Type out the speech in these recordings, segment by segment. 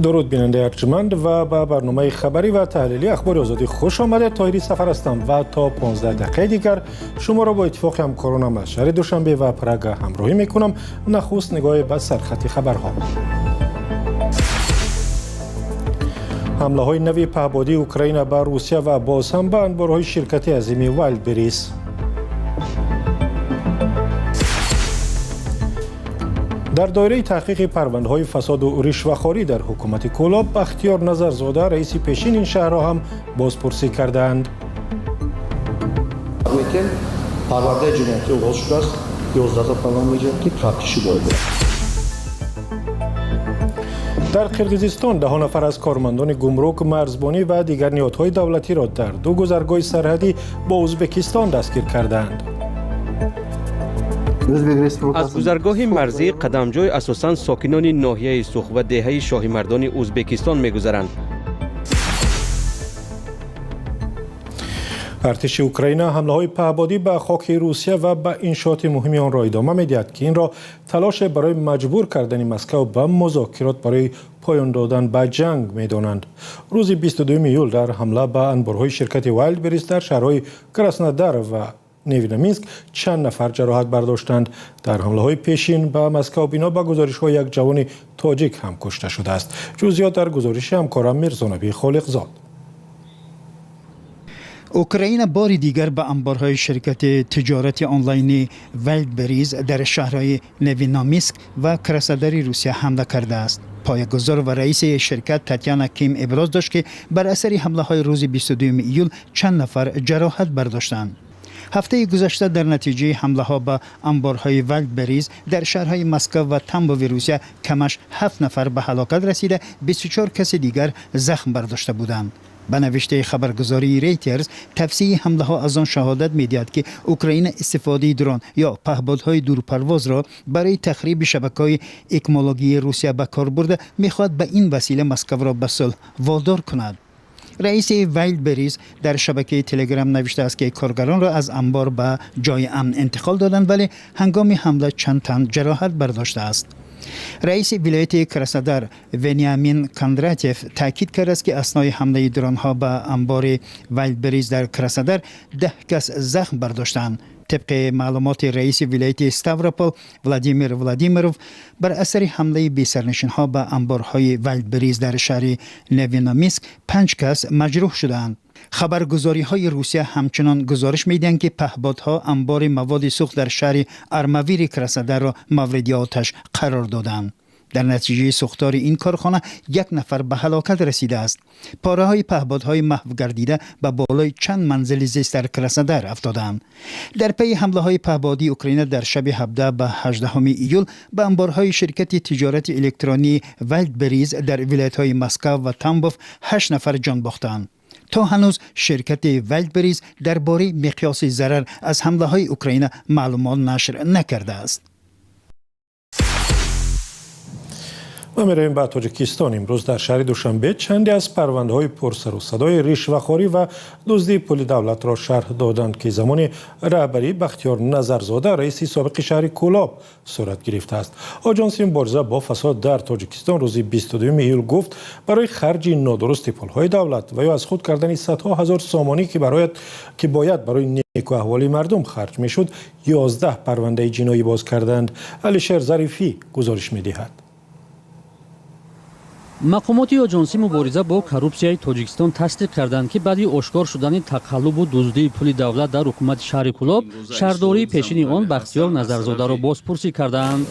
Дуруд, бинандаи арҷманд, ва ба барномаи хабарӣ ва таҳлилии Ахбори Озодӣ хуш омадед. Тоҳири Сафар ҳастам ва то 15 дақиқаи дигар шуморо бо иттифоқи ҳамкоронам аз шаҳри Душанбе ва Прага ҳамроҳӣ мекунам. Нахуст нигоҳе ба сархати хабарҳо. Ҳамлаҳои нави паҳбодии Украина ба Русия ва боз ҳам ба анборҳои ширкати азими Вайлдберриз. Дар доираи таҳқиқи парвандаҳои фасоду ришвахорӣ дар ҳукумати Кӯлоб, Бахтиёр Назарзода, раиси пешини ин шаҳрро ҳам бозпурсӣ кардаанд. Парвандаи ҷиноятӣ оғоз шудааст, 11 парвандаи ҷиноятӣ тафтиши бояд. Дар Қирғизистон даҳо нафар аз кормандони гумрук, марзбонӣ ва дигар ниҳодҳои давлатиро дар ду гузаргоҳи сарҳадӣ бо Ӯзбекистон дастгир кардаанд. Аз гузаргоҳи марзии Қадамҷой асосан сокинони ноҳияи Сух ва деҳаи Шоҳимардони Ӯзбекистон мегузаранд. Артиши Украина ҳамлаҳои паҳбодӣ ба хоки Русия ва ба иншооти муҳими онро идома медиҳад, ки инро талоше барои маҷбур кардани Москав ба музокирот барои поён додан ба ҷанг медонанд. Рӯзи 22 июл дар ҳамла ба анборҳои ширкати Вайлдберриз дар шаҳрҳои Краснодар ва Невинномыск чанд нафар ҷароҳат бардоштанд. Дар ҳамлаҳои пешин ба Москав бино ба гузоришҳо як ҷавони тоҷик ҳам кушта шудааст. Ҷузъиёт дар гузориши ҳамкорам Мирзонабӣ Холиқзод. Украина бори дигар ба анборҳои ширкати тиҷорати онлайни Вайлдберриз дар шаҳрҳои Невинномыск ва Краснодари Русия ҳамла кардааст. Поягузор ва раиси ширкат Татяна Ким иброз дошт, ки бар асари ҳамлаҳои рӯзи 22 июл чанд нафар ҷароҳат бардоштанд. Ҳафтаи гузашта дар натиҷаи ҳамлаҳо ба анборҳои Вайлдберриз дар шаҳрҳои Москав ва Тамбови Русия камаш 7 нафар ба ҳалокат расида, 24 каси дигар захм бардошта буданд. Ба навиштаи хабаргузории Рейтерс, тафсири ҳамлаҳо аз он шаҳодат медиҳад, ки Украина истифодаи дрон ё паҳбодҳои дурпарвозро барои тахриби шабакаҳои экмологии Русия ба кор бурда, мехоҳад ба ин васила Москавро ба сулҳ водор кунад. Раиси Вайлдберриз дар шабакаи Телеграм навиштааст, ки коргаронро аз анбор ба ҷои амн интиқол доданд, вале ҳангоми ҳамла чанд тан ҷароҳат бардоштааст. Раиси вилояти Краснодар Вениамин Кондратьев таъкид кардааст, ки аснои ҳамлаи дронҳо ба анбори Вайлдберриз дар Краснодар 10 кас захм бардоштаанд. Тибқи маълумоти раиси вилояти Ставропол Владимир Владимиров, бар асари ҳамлаи бесарнишинҳо ба анборҳои Вайлдберриз дар шаҳри Невинномыск 5 кас маҷрӯҳ шудаанд. Хабаргузориҳои Русия ҳамчунон гузориш медиҳанд, ки паҳбодҳо анбори маводи сӯхт дар шаҳри Армавири Краснодарро мавриди оташ қарор доданд. Дар натиҷаи сӯхтори ин корхона як нафар ба ҳалокат расидааст. Пораҳои паҳбодҳои маҳв гардида ба болои чанд манзили зист дар Краснодар афтодаанд. Дар пайи ҳамлаҳои паҳбодии Украина дар шаби 17 ба 18 июл ба анборҳои ширкати тиҷорати электронии Вайлдберриз дар вилоятҳои Москав ва Тамбов 8 нафар ҷон бохтаанд. То ҳанӯз ширкати Вайлдберриз дар бораи миқёси зарар аз ҳамлаҳои Украина маълумот нашр накардааст. Ма меравем ба Тоҷикистон. Имрӯз дар шаҳри Душанбе чанде аз парвандаҳои пурсарусадои ришвахорӣ ва дуздии пули давлатро шарҳ доданд, ки замони раҳбарии Бахтиёр Назарзода, раиси собиқи шаҳри Кӯлоб, сурат гирифтааст. Оҷонси мубориза бо фасод дар Тоҷикистон рӯзи 22 июл гуфт, барои харҷи нодурусти пулҳои давлат ва ё аз худ кардани садҳо ҳазор сомонӣ, ки бояд барои некӯаҳволии мардум харҷ мешуд, 11 парвандаи ҷиноӣ боз карданд. Алишер Зарифӣ гузориш медиҳад. Мақомоти оҷонсӣ мубориза бо коррупсияи Тоҷикистон тасдиқ карданд, ки баъди ошкор шудани тақаллубу дуздии пули давлат дар ҳукумати шаҳри Кӯлоб, шаҳрдории пешини он Бахтиёр Назарзодаро бозпурсӣ кардаанд.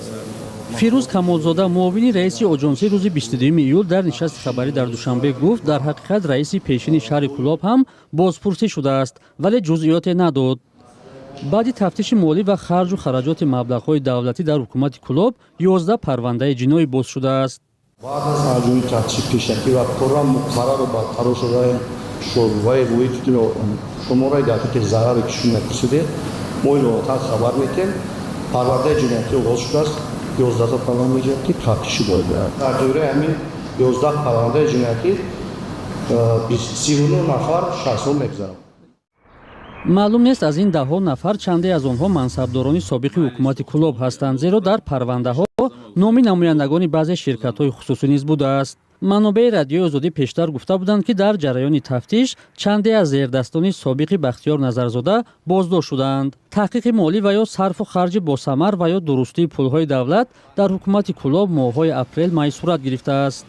Фирӯз Камолзода, муовини раиси оҷонсӣ, рӯзи 22 июл дар нишасти хабарӣ дар Душанбе гуфт, дар ҳақиқат раиси пешини шаҳри Кӯлоб ҳам бозпурсӣ шудааст, вале ҷузъиёте надод. Баъди тафтиши молӣ ва харҷу хараҷоти маблағҳои давлатӣ дар ҳукумати Кӯлоб 11 парвандаи ҷиноӣ боз шудааст. Баъд аз анҷоми тафтиши пешакӣ ва пурра муқаррару барқарор шудани шӯъбаи рӯи шумораи дақиқи зараре, ки шумо пурсидед, мо иловатан хабар медиҳем. Парвандаи ҷиноятӣ оғоз шудааст, 11 парвандаи ҷиноятӣ тафтиши бояд. Дар доираи ҳамин 11 парвандаи ҷиноятӣ 39 нафар шахсҳо мегузаранд. Маълум нест, аз ин даҳҳо нафар чанде аз онҳо мансабдорони собиқи ҳукумати Кӯлоб ҳастанд, зеро дар парвандаҳо номи намояндагони баъзе ширкатҳои хусусӣ низ будааст. Манобеи Радиои Озодӣ пештар гуфта буданд, ки дар ҷараёни тафтиш чанде аз зердастони собиқи Бахтиёр Назарзода боздошт шудаанд. Таҳқиқи молӣ ва ё сарфу харҷи босамар ва ё дурустии пулҳои давлат дар ҳукумати Кӯлоб моҳҳои апрел май сурат гирифтааст.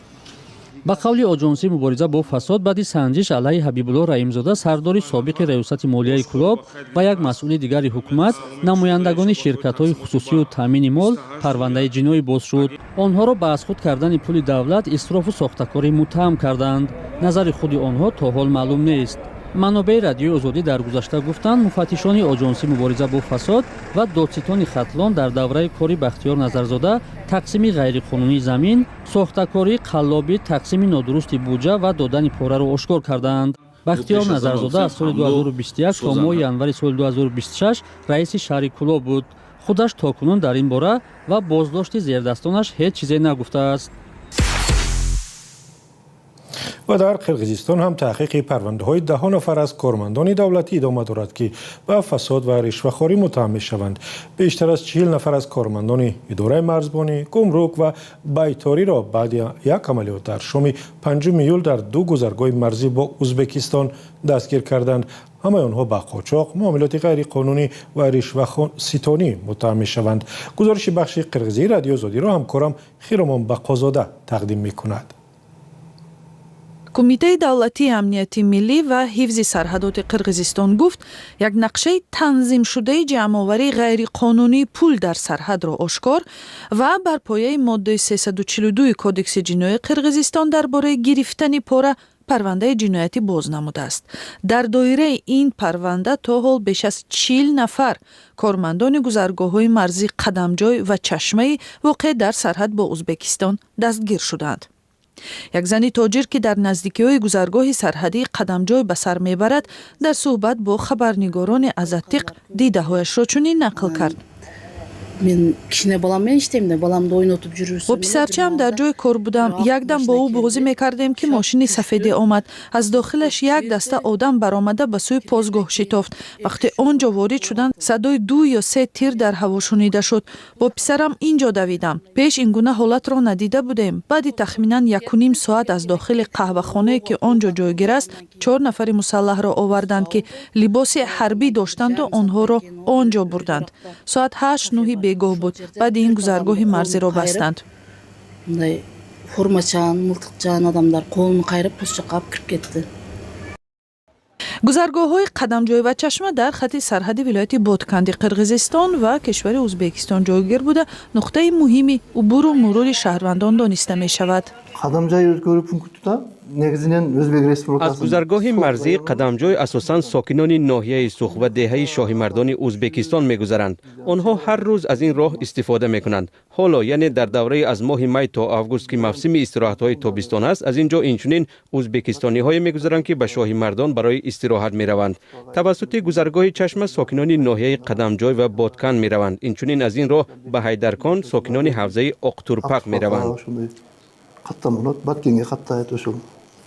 Ба қавли Оҷонсии мубориза бо фасод, баъди санҷиш алайҳи Ҳабибулло Раимзода, сардори собиқи раёсати молияи Кӯлоб, ва як масъули дигари ҳукумат, намояндагони ширкатҳои хусусию таъмини мол парвандаи ҷиноӣ боз шуд. Онҳоро ба аз худ кардани пули давлат, исрофу сохтакорӣ муттаҳам карданд. Назари худи онҳо то ҳол маълум нест. Манобеи Радиои Озодӣ дар гузашта гуфтанд, муфаттишони Оҷонсии мубориза бо фасод ва додситони Хатлон дар давраи кори Бахтиёр Назарзода тақсими ғайриқонунии замин, сохтакорӣ, қаллобӣ, тақсими нодурусти буҷа ва додани пораро ошкор кардаанд. Бахтиёр Назарзода аз соли 2021 то моҳи январи соли 2026 раиси шаҳри Кӯлоб буд. Худаш то кунун дар ин бора ва боздошти зердастонаш ҳеҷ чизе нагуфтааст. Ва дар Қирғизистон ҳам таҳқиқи парвандаҳои даҳо нафар аз кормандони давлатӣ идома дорад, ки ба фасод ва ришвахорӣ муттаҳам мешаванд. Бештар аз 40 нафар аз кормандони идораи марзбонӣ, гумрук ва байториро баъди як амалиёт дар шоми 5 июл дар ду гузаргоҳи марзӣ бо Узбекистон дастгир карданд. Ҳамаи онҳо ба қочоқ, муомилоти ғайриқонунӣ ва ришваситонӣ муттаҳам мешаванд. Гузориши бахши қирғизии Радиои Озодиро ҳамкорам Хиромон Бақозода тақдим мекунад. Кумитаи давлатии амнияти миллӣ ва ҳифзи сарҳадоти Қирғизистон гуфт, як нақшаи танзимшудаи ҷамъоварии ғайриқонунии пул дар сарҳадро ошкор ва бар пояи моддаи 342 Кодекси ҷиноии Қирғизистон дар бораи гирифтани пора парвандаи ҷиноятӣ боз намудааст. Дар доираи ин парванда то ҳол беш аз 40 нафар кормандони гузаргоҳҳои марзӣ Қадамҷой ва Чашмаи воқеъ дар сарҳад бо Узбекистон дастгир шудаанд. Як зани тоҷир, ки дар наздикиҳои гузаргоҳи сарҳадии Қадамҷой ба сар мебарад, дар суҳбат бо хабарнигорони Азаттиқ дидаҳояшро чунин нақл кард. Мен кичине балам менен иштейм да, баламды ойнотуп жүрүп. Бо писарчаам дар ҷои кор будам. Якдам бо ӯ бозӣ мекардем, ки мошини сафеде омад. Аз дохилаш як даста одам баромада, ба сӯи посгоҳ шитофт. Вақте он ҷо ворид шуданд, садои ду ё се тир дар ҳаво шунида шуд. Бо писарам ин ҷо давидам. Пеш ин гуна ҳолатро надида будем. Баъди тахминан 1,5 соат аз дохили қаҳвахонае, ки он ҷо ҷойгир аст, чор нафари мусаллаҳро оварданд, ки либоси ҳарбӣ доштанду онҳоро он ҷо бурданд. Соат 8-9 бегоҳ буд. Баъди ин гузаргоҳи марзиро бастанд. Мындай формачан, мылтыкчан адамдар колун кайрып, пост жака алып кирип кетти. Гузаргоҳҳои Қадамҷой ва Чашма дар хати сарҳади вилояти Ботканди Қирғизистон ва кишвари Узбекистон ҷойгир буда, нуқтаи муҳими убуру мурури шаҳрвандон дониста мешавад. Кадамжай өткөрүү пунктунда негизинен Өзбек Аз Республикасынын гузаргоҳи марзии Қадамҷой асосан сокинони ноҳияи Сух ва деҳаи Шоҳимардони Узбекистон мегузаранд. Онҳо ҳар рӯз аз ин роҳ истифода мекунанд. Ҳоло, яъне дар давраи аз моҳи май то август, ки мавсими истироҳатҳои тобистон аст, аз ин ҷо инчунин узбекистониҳое мегузаранд, ки ба Шоҳимардон барои истироҳат мераванд. Тавассути гузаргоҳи Чашма сокинони ноҳияи Қадамҷой ва Боткан мераванд. Инчунин аз ин роҳ ба Ҳайдаркон сокинони ҳавзаи Оқтурпақ мераванд. Ошондой каттам болот, Баткенге каттайт ошол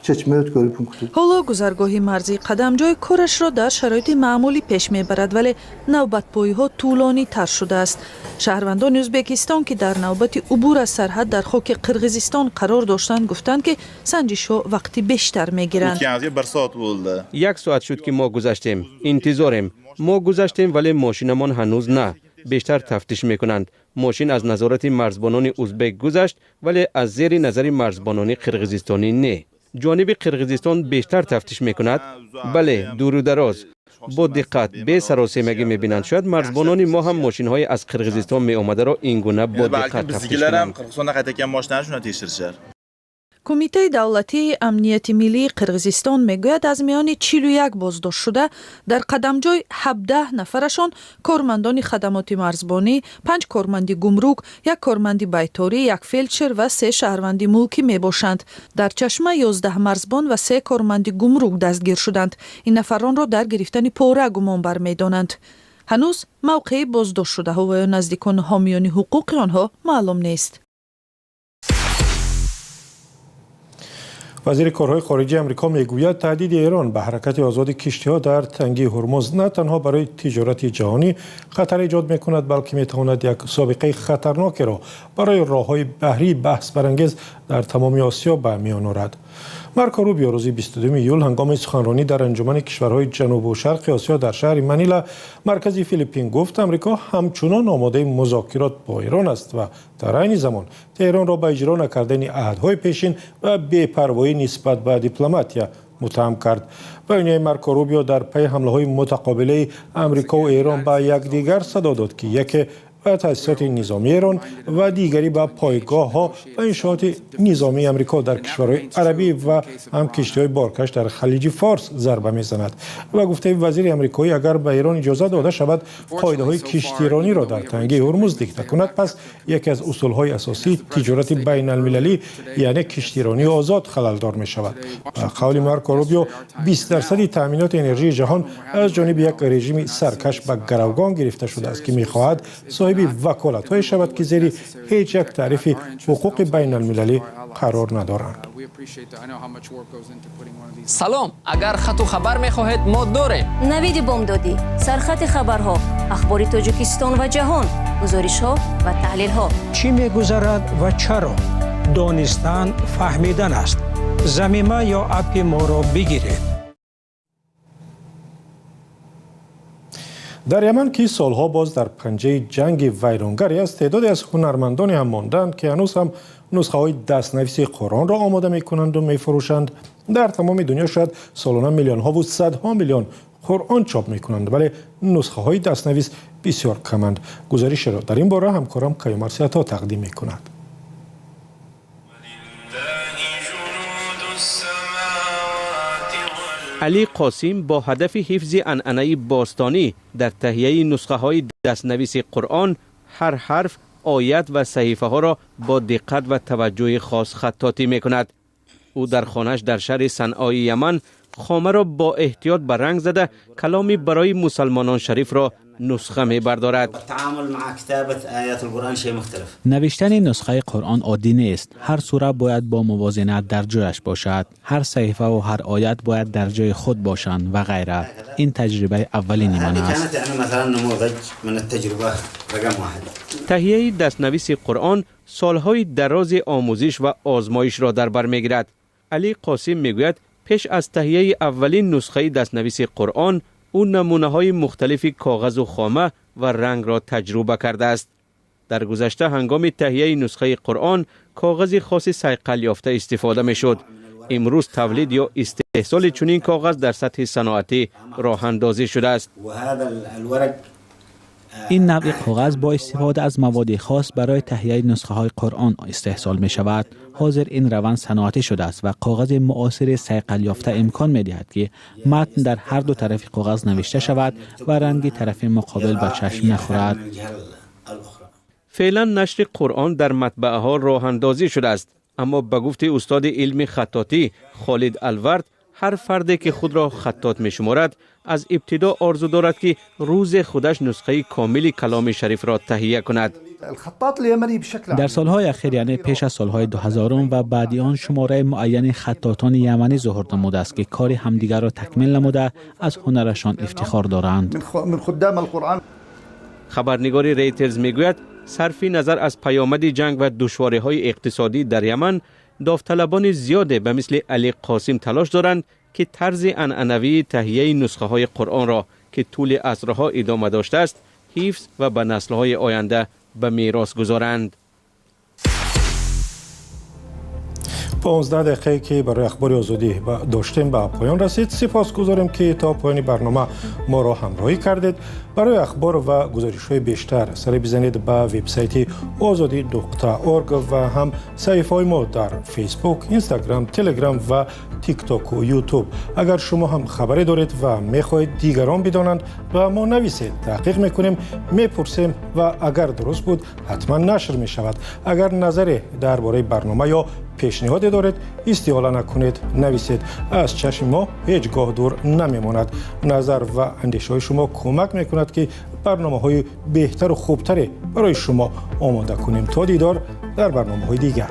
Чечме өткөрүү пункту. Ҳоло гузаргоҳи марзии Қадамҷой корашро дар шароити маъмулӣ пеш мебарад, вале навбатпоиҳо тӯлонитар шудааст. Шаҳрвандони Ӯзбекистон, ки дар навбати убур аз сарҳад дар хоки Қирғизистон қарор доштанд, гуфтанд, ки санҷишҳо вақти бештар мегиранд. O'tganimizga bir soat bo'ldi. Як соат шуд, ки мо гузаштем, интизорем. Мо гузаштем, вале мошинамон ҳанӯз на. Бештар тафтиш мекунанд. Мошин аз назорати марзбонони узбек гузашт, вале аз зери назари марзбонони қирғизистонӣ не. Ҷониби Қирғизистон бештар тафтиш мекунад. Бале, дуру дароз, бо диққат, бесаросемагӣ мебинанд. Шояд марзбонони мо ҳам мошинҳои аз Қирғизистон меомадаро ин гуна бо Endi balkim диққат тафтиш biznikilar ham кунанд. Qirg'izistondan qaytayotgan mashinani shunday tekshirishar. Кумитаи давлатии амнияти миллии Қирғизистон мегӯяд, аз миёни 41 боздоштшуда дар Қадамҷой 17 нафарашон кормандони хадамоти марзбонӣ, панҷ корманди гумрук, як корманди байторӣ, як фелдшер ва се шаҳрванди мулкӣ мебошанд. Дар Чашма 11 марзбон ва се корманди гумрук дастгир шуданд. Ин нафаронро дар гирифтани пора гумонбар медонанд. Ҳанӯз мавқеи боздоштшудаҳо ва ё наздикону ҳомиёни ҳуқуқи онҳо маълум нест. Ва Вазири корҳои хориҷии Амрико мегӯяд, таҳдиди Эрон ба ҳаракати озоди киштиҳо дар Тангии Ҳурмуз на танҳо барои тиҷорати ҷаҳонӣ хатар эҷод мекунад, балки метавонад як собиқаи хатарнокеро барои роҳҳои баҳрии баҳсбарангез дар тамоми Осиё ба миён орад. Марко Рубио рӯзи 22 июл ҳангоми суханронӣ дар Анҷумани кишварҳои Ҷанубу Шарқи Осиё дар шаҳри Манила, маркази Филиппин, гуфт, Амрико ҳамчунон омодаи музокирот бо Эрон аст ва дар айни замон Теҳронро ба иҷро накардани аҳдҳои пешин ва бепарвоӣ нисбат ба дипломатия муттаҳам кард. Баёнияи Марко Рубио дар пайи ҳамлаҳои мутақобилаи Амрикову Эрон ба якдигар садо дод, ки яке ба таъсисоти низомии Эрон ва дигаре ба пойгоҳҳо ва иншооти низомии Амрико дар кишварҳои арабӣ ва ҳам киштиҳои боркаш дар Халиҷи Форс зарба мезанад. Ба гуфтаи вазири амрикоӣ, агар ба Эрон иҷоза дода шавад қоидаҳои киштирониро дар Тангии Ҳурмуз дикта кунад, пас яке аз усулҳои асосии тиҷорати байналмилалӣ, яъне киштиронии озод, халалдор мешавад. Ба қавли Марко Рубио, 20 дарсади таъминоти энержии ҷаҳон аз ҷониби як режими саркаш ба гаравгон гирифта шудааст, ки мехоҳад соҳиби ваколатҳое шавад, ки зери ҳеҷ як таърифи ҳуқуқи байналмилалӣ қарор надоранд. Салом, агар хату хабар мехоҳед, мо дорем. Навиди бомдодӣ, сархати хабарҳо, ахбори Тоҷикистон ва ҷаҳон, гузоришҳо ва таҳлилҳо. Чӣ мегузарад ва чаро? Донистан фаҳмидан аст. Замима ё аппи моро бигиред. Дар Яман, ки солҳо боз дар панҷаи ҷанги вайронгаре аст, теъдоде аз ҳунармандоне ҳам мондаанд, ки ҳанӯз ҳам нусхаҳои дастнависи Қуръонро омода мекунанду мефурӯшанд. Дар тамоми дунё шояд солона миллионҳову садҳо миллион Қуръон чоп мекунанд, вале нусхаҳои дастнавис бисёр каманд. Гузоришеро дар ин бора ҳамкорам Каюмарс Ато тақдим мекунад. Алӣ Қосим бо ҳадафи ҳифзи анъанаи бостонӣ дар таҳияи нусхаҳои дастнависи Қуръон ҳар ҳарф, оят ва саҳифаҳоро бо диққат ва таваҷҷӯҳи хос хаттотӣ мекунад. Ӯ дар хонааш дар шаҳри Санъои Яман хомаро бо эҳтиёт ба ранг зада, каломи барои мусалмонон шарифро нусха мебардорад. Навиштани нусхаи Қуръон оддӣ нест. Ҳар сура бояд бо мувозинат дар ҷояш бошад, ҳар саҳифаву ҳар оят бояд дар ҷои худ бошанд ва ғайра. Ин таҷрибаи аввалини ман аст. Таҳияи дастнависи Қуръон солҳои дарози омӯзиш ва озмоишро дар бар мегирад. Алӣ Қосим мегӯяд, пеш аз таҳияи аввалин нусхаи дастнависи Қуръон ӯ намунаҳои мухталифи коғазу хома ва рангро таҷруба кардааст. Дар гузашта ҳангоми таҳияи нусхаи Қуръон коғази хоси сайқалёфта истифода мешуд. Имрӯз тавлид ё истеҳсоли чунин коғаз дар сатҳи саноатӣ роҳандозӣ шудааст. Ин навъи коғаз бо истифода аз маводи хос барои таҳияи нусхаҳои Қуръон истеҳсол мешавад. Ҳозир ин раванд саноатӣ шудааст ва коғази муосири сайқалёфта имкон медиҳад, ки матн дар ҳар ду тарафи коғаз навишта шавад ва ранги тарафи муқобил ба чашм нахӯрад. Феълан нашри Қуръон дар матбааҳо роҳандозӣ шудааст, аммо ба гуфти устоди илми хаттотӣ Холид Алвард, ҳар фарде ки худро хаттот мешуморад, аз ибтидо орзу дорад, ки рӯзе худаш нусхаи комили каломи шарифро таҳия кунад. Дар солҳои ахир, яъне пеш аз солҳои дуҳазорум ва баъди он, шумораи муайяни хаттотони яманӣ зуҳур намудааст, ки кори ҳамдигарро такмил намуда, аз ҳунарашон ифтихор доранд. Хабарнигори Рейтерз мегӯяд, сарфи назар аз паёмади ҷанг ва душвориҳои иқтисодӣ дар Яман, довталабони зиёде ба мисли Алӣ Қосим талош доранд, ки тарзи анъанавии таҳияи нусхаҳои Қуръонро, ки тӯли асрҳо идома доштааст, ҳифз ва ба наслҳои оянда ба мерос гузоранд. 15 дақиқае, ки барои Ахбори Озодӣ доштем, ба поён расид. Сипосгузорем, ки то поёни барнома моро ҳамроҳӣ кардед. Барои ахбор ва гузоришҳои бештар саре бизанед ба вебсайти озодӣ.org ва ҳам саҳифаҳои мо дар Фейсбук, Инстаграм, Телеграм ва Тиктоку Ютуб. Агар шумо ҳам хабаре доред ва мехоҳед дигарон бидонанд, ба мо нависед. Таҳқиқ мекунем, мепурсем ва агар дуруст буд, ҳатман нашр мешавад. Агар назаре дар бораи барнома ё пешниҳоде доред, истиҳола накунед, нависед. Аз чашми мо ҳеҷ гоҳ дур намемонад. Назар ва андешаҳои шумо кӯмак мекунад, ки барномаҳои беҳтару хубтаре барои шумо омода кунем. То дидор дар барномаҳои дигар.